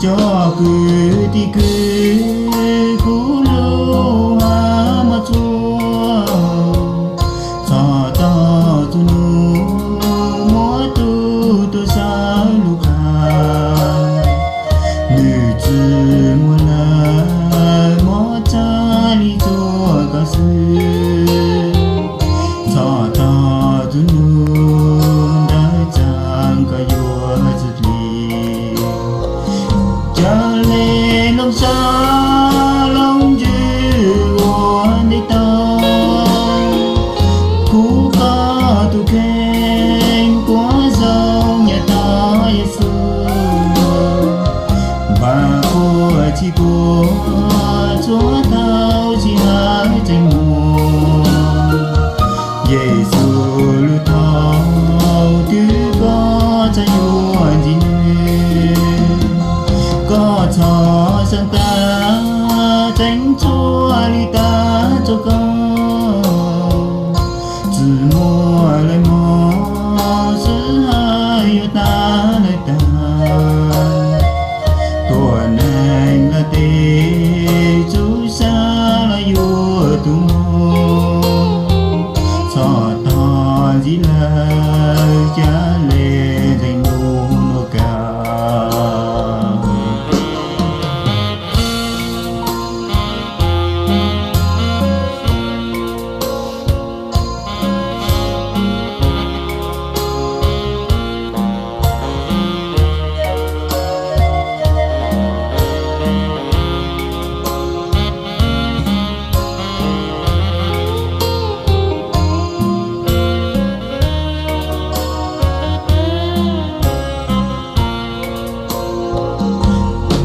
Cov kwv tij kwv, kuv lub hab mob txuas, txog tog txug nub muab tub tuaj sawv lub qab. Nwg tsi muaj lawm mob txhaj li txhua koj xwb. Txog tog txug nub ntawd txaam koj yuav txwv dlig. Ca le loo sab loo ntsws ua ntej tau, kuv koj tug kheej kuab zoo nyiam tau Yexus. Npaj kuaj txhij kuaj txhua thaum tsis hawb tseem muaj. Yexus lub thau twb koj txhaj yuav ntxiv nwg, koj txhob xaav tas tseeb txhua li tas txug koj. Tsi muaj lawm mog, xwb hawb yuav tas lawm tag. Tuam neeg lawm tes txuj sa los yuav tug moog, txog tog ntxiv lawm ca le ntseeg nub nuav kag.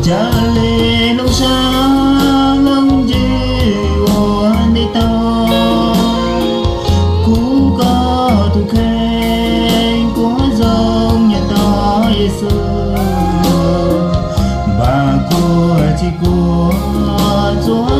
Ca le loo sab loo ntsws ua ntej tau, kuv koj tug kheej kuab zoo nyiam tau Yexus. Npaj kuaj txhij kuaj txhua